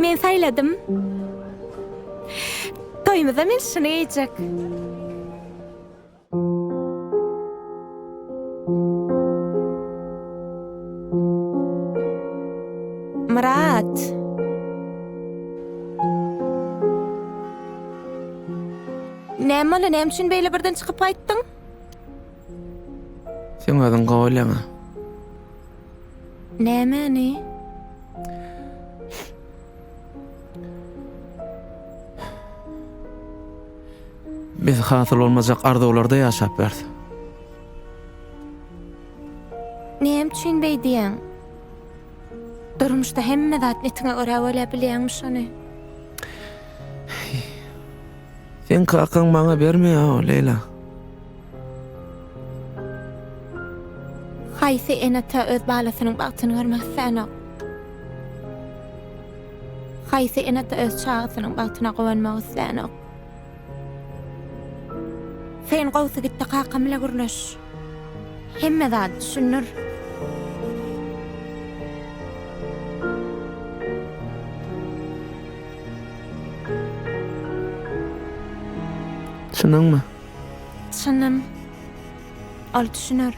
Men saýladym. Toýumyzda men şuny geýjek. Myrat. Näme boldy, näme üçin beýle birden çykyp gaýtdyň? Seň özüň gowy bolýaň-a. Nämäni? Biz hasyl bolmajak arzuwlarda ýaşap ýörüs. Näme üçin beý diýýäň? Durmuşda hemme zat netiňe görä bolýar, bilýäňmi şony? Seň kakaň maňa bermeýär-ow, Leýla. Haýsy ene-ata öz balasynyň bagtyny görmek islänok? Haýsy ene-ata öz çagasynyň bagtyna guwanmak islänok? Sen gowsy gitde kakam bile gürleş. Hemme zady düşündir. Çynyňmy? Çynym. Ol düşüner.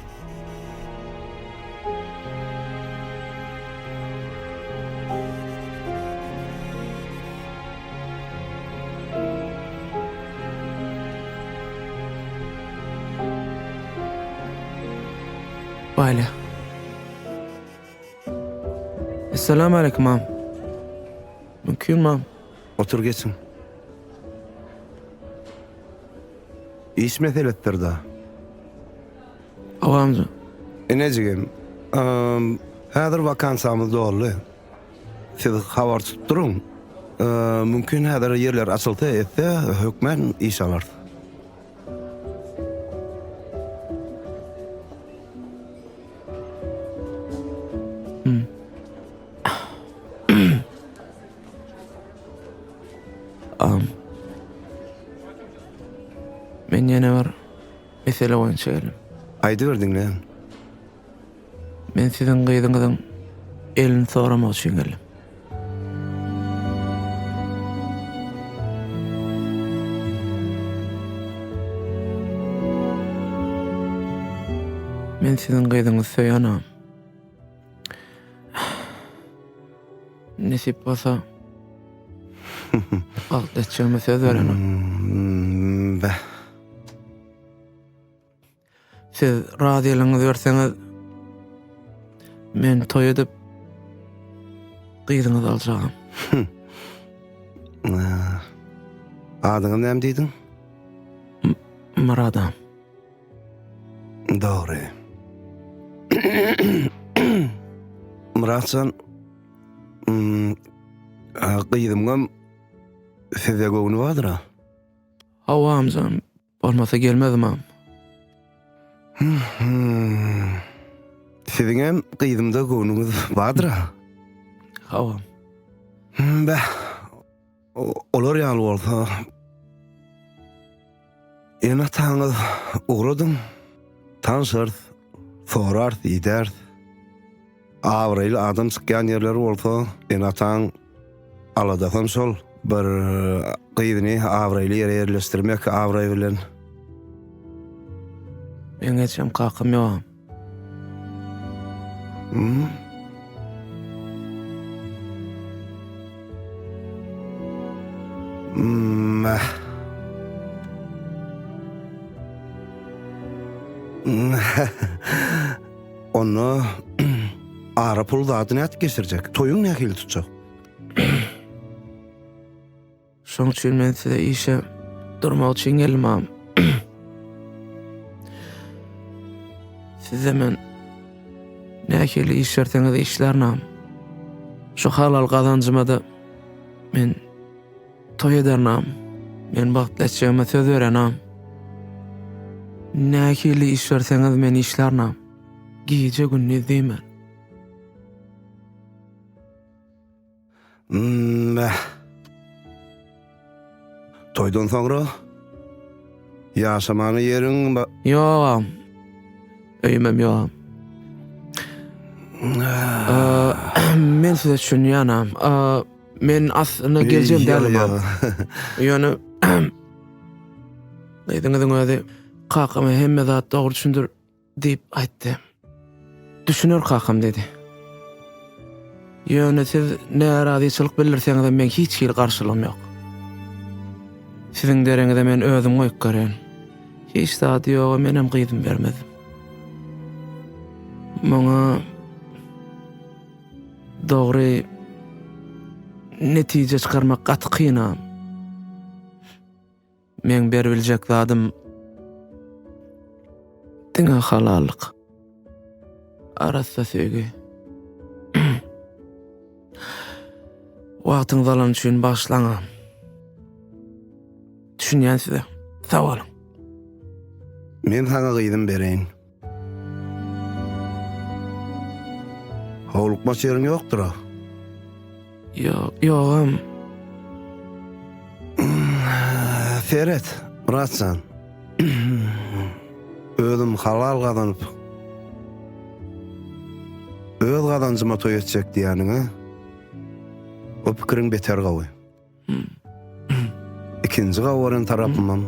Baýla. Essalamu aleýkum mam. Mümkin mam. Otur geçiň. Iş meselesidir-da. Hawa amca. Ine jigim, häzir wakansiýamyz doldy. Siz habar tutup duruň. Mümkin häzir ýerler açylsa etse hökmän iş alarys. Men ýene bir mesele boýunça geldim. Aýdyber diňleýän. Men siziň gyzyňyzyň elini soramak üçin geldim. Men siziň gyzyňyzy söýenam. Nesip bolsa wagt etjegime söz berenem. Beh. Siz razylygyňyzy berseňiz, men toý edip, gyzyňyzy aljagam. Adyňy näme diýdiň? Myradam. Dogry. Myratjan, mm, gyzymyňam sizde göwni bardyr-a? Hawa, amjam, Bolmasa gelmezimam. Siziňem gyzymda göwnüňiz bardyr-a? Hawa. Beh, olar ýaly bolsa, ene-ataňyz ugradyň, tanşarys, sorarys, idäris. Abraýly adam çykýan ýerleri bolsa, ene-ataň aladasam şol. Bir gyzyny abraýly ýere ýerleşdirmek abraý bilen. Meň ejem kakam ýogam. Hmm? Hmm. Onda ara pul zady nädip geçirjek? Toýuň nähili tutjak? Şoň üçin men size işe durmak üçin geldim agam. Size men nähili iş berseňiz işlärin agam. Şu halal gazanjyma-da men Toý ederin agam. Men bagtly etjegime söz beren agam. Nähili iş berseňiz men işlärin agam. Gije gündiz diýmän. Beh. Toýdan soňra ýaşamana ýeriň Ýok agam. Öýümem ýok agam. Men size düşünýän agam. Men aslynda geljem däldim. Ýöne gyzyňyzyň özi kakama hemme zat dogry düşündir diýip aýtdy. Düşüner kakam diýdi. Ýöne siz närazyçylyk bildirseňizem meň hiç hili garşylygym ýok. Siziň dereňize men özüm goýup görýän. Hiç zady ýoga menem gyzymy bermezdim. Muňa dogry netije çykarmak gaty kyn-a. Meň beribiljek zadym diňe halallyk. Arassa söýgi. Wagtyňyzy alan üçin bagyşlaň-a. Düşünýän size. Sag boluň. Men saňa gyzym bereýin. Howlukmaç ýeriň ýokdur-a? Ýok, ýogam. Seret, Myrat jan. Özüm halal gazanyp, öz gazanjyma toý etjek diýýäniňe, o pikiriň beter gowy. Ikinji gowy gören tarapymam,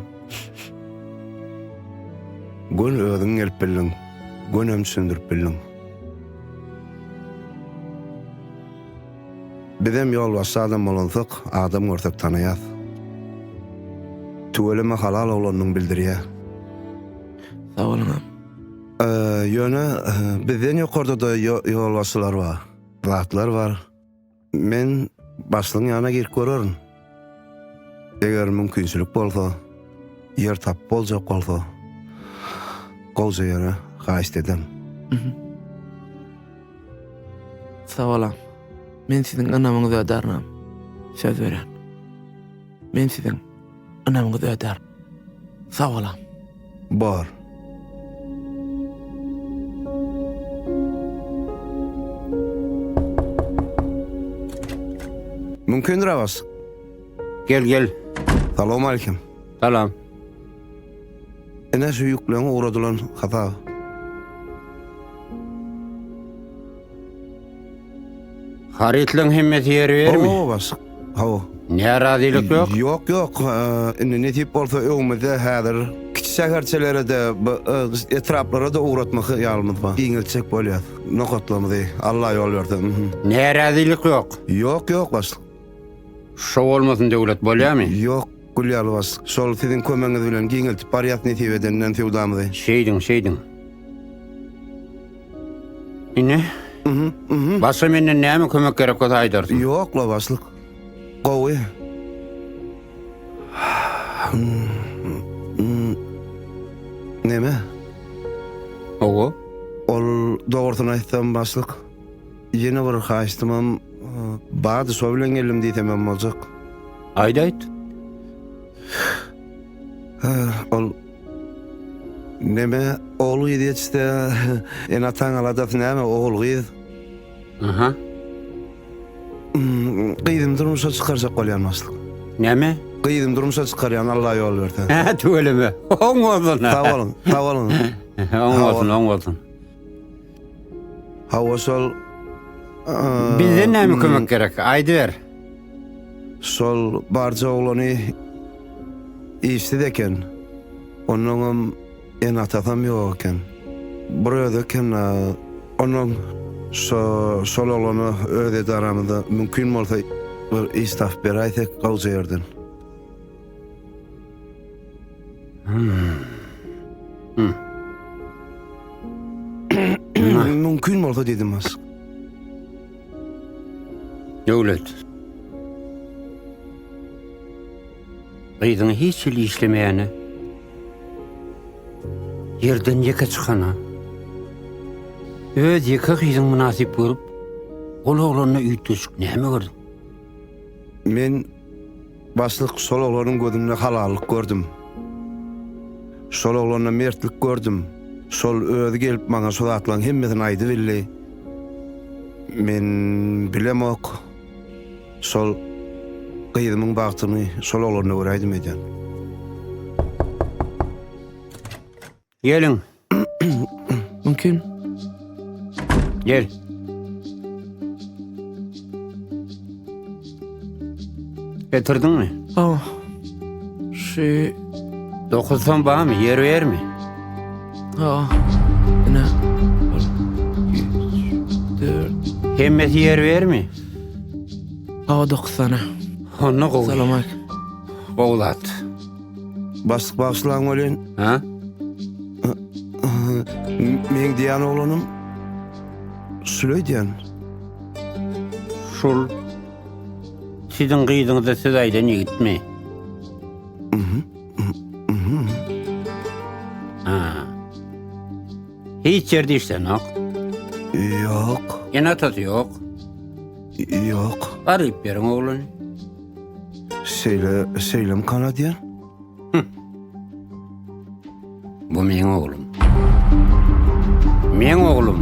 göni özüň gelip bildiň, gönem düşündirip bildiň. Bizem ýolbaşçy adam bolansak, adam görsek tanaýas. Tüweleme halal oglandygyň bildirýä. Sag boluň. Ýöne bizden ýokarda-da ýolbaşçylar bar, zatlar bar. Men başlygyň ýanyna girip görerin. Eger mümkinçilik bolsa, ýer tapyp boljak bolsa, gowja ýere haýyşt ederin. Sag bolaň. Men siziň ynamyňyzy ödärin. Söz berýän. Men siziň ynamyňyzy ödärin. Sag bolaň. Bor. Mümkindir Abbas. Gel gel. Salowmalikim. Salam. Ine şu ýükleň ugradylan hasaby. Harytlaryň hemmesi ýeri bermi? Hawa başlyk. Hawa. Närazylyk ýok? Ýok, ýok. Indi nesip bolsa öňümizde häzir kiçi şäherçelere-de, etraplara-da ugratmak hyýalymyz bar. Giňeltjek bolýas nokatlarymyzy. Allah ýol berse. Närazylyk ýok? Ýok, ýok başlyk. Şo bolmasyn Döwlet, bolýamy? Ýok, gül ýaly başlyk. Şol siziň kömegiňiz bilen giňeltip barýas nesip edenden söwdamyzy. Şeýdiň, şeýdiň. Ine. Başga menden näme kömek gerek bolsa aýdarsyň. Ýok-la başlyk. Gowy. Neme? Hawa. Ol dogrusyny aýtsam başlyk, ýene bir haýyştymam bardy, şo bilen geldim diýsemem boljak. Aýt aýt. Ol Neme ogul gyz ýetişse ene ataň aladasy näme ogul gyz. Aha. Gyzymy durmuşa çykarjak bolýan başlyk. Näme? Gyzymy durmuşa çykarýan Allah ýol berse. Hä tüweleme. Oň bolsun. Sag boluň, sag boluň. Oň bolsun, oň bolsun. Hawa şol Bizden näme kömek gerek? Aýdyber. Şol barja oglany işsiz eken. Onnoňam ene-atasam ýok eken. Bir özi eken. Onnoň şo şol oglana öz edaramyzda mümkin bolsa bir iş tapyp beräýsek gowja ýerden. Mümkin bolsa diýdim başlyk. Döwlet. Gyzyň hiç hili işlemeýäne, ýerden ýeke çykana, öz ýeke gyzyň mynasyp görüp, ol oglanda üýtgeşik näme gördüň? Men başlyk şol oglanyň gözünde halallyk gördüm. Şol oglanda mertlik gördüm. Şol özi gelip maňa şu zatlaryň hemmesini aýdybildi. Men bilemok. Şol gyzymyň bagtyny şol oglanda göräýdim öýdýän. Geliň. Mümkin. Gel. Getirdiňmi? Hawa. Şu Dokuzsam barmy, ýer bermi? Hawa. Ine. Bir, iki, üç, dört. Hemmesi ýer bermi? Hawa dokuz sany. Onda gowy. Salam aleyküm. Gowy zat. Başlyk bagyşlaň welin. Ha? Meň diýen oglanym Süleý diýen. Şul siziň gyzyňyza söz aýdan ýigitmi? Mhm. Mhm. Ha. Hiç ýerde işlenok. Ýok. Ene-atasy ýok. Ýok. Garyp ýeriň oglany. Şeýle, şeýlemi kana diýen? Bu meň oglum. Meň oglum.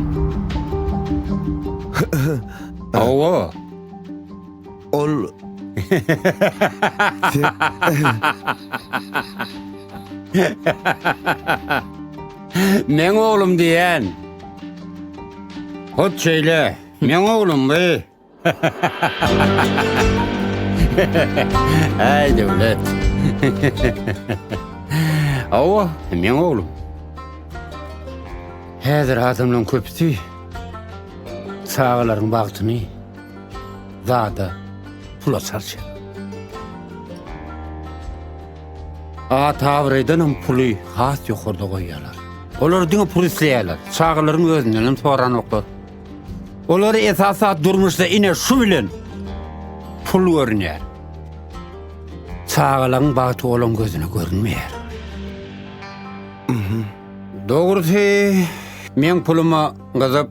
Hawa. Ol Meň oglum diýen. Hut şeýle. Meň oglum bu. Äý Döwlet. Hawa, meň oglum. Häzir adamlaryň köpüsi çagalaryň bagtyny zada, pula çalyşýar. At-abraýdanam puly has ýokarda goýýarlar. Olar diňe pul isleýärler. Çagalaryň özündenem soranoklar. Olara esasy zat durmuşda ine şu bilen pul görünýär. Çagalaryň bagty olaň gözüne görünmeýär. Dogrusy, meň puluma gyzyp,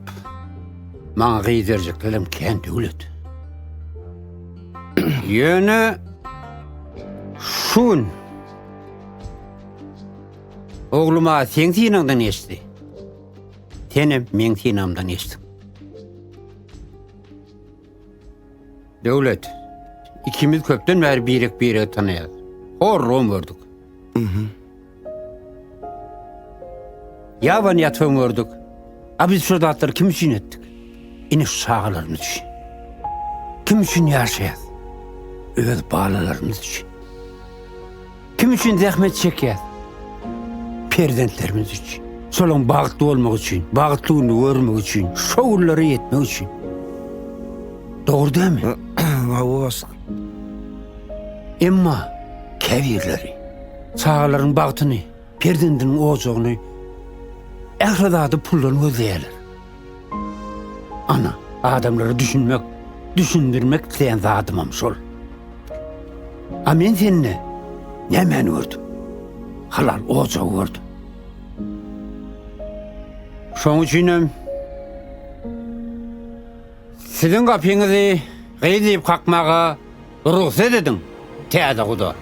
maňa gyz berjeklerem kän Döwlet. Ýöne şu gün oglum-a seň synaňdan geçdi. Senem meň synamdan geçdiň. Döwlet, ikimiz köpden bäri birek-biregi tanaýas. Horrugam gördük. Ýaban ýatybam gördük. A biz şu zatlary kim üçin etdik? Ine şu çagalarymyz üçin. Kim üçin ýaşaýas? Öz balalarymyz üçin. Kim üçin zähmet çekýäs? Perzentlerimiz üçin. Şolaryň bagtly bolmagy üçin, bagtly gününi görmek üçin, şo günlere ýetmek üçin. Dogry dälmi? Hawa başlyk. Emma käbirleri çagalaryň bagtyny, perzendiniň ojagyny ähli zady puldan gözleýärler. Ana, adamlara düşünmek, düşündirmek isleýän zadymam şol. A men sende nämäni gördüm? Halal ojagy gördüm. Şoň üçinem siziň gapyňyzy gyz diýip kakmaga rugsat ediň, täze guda.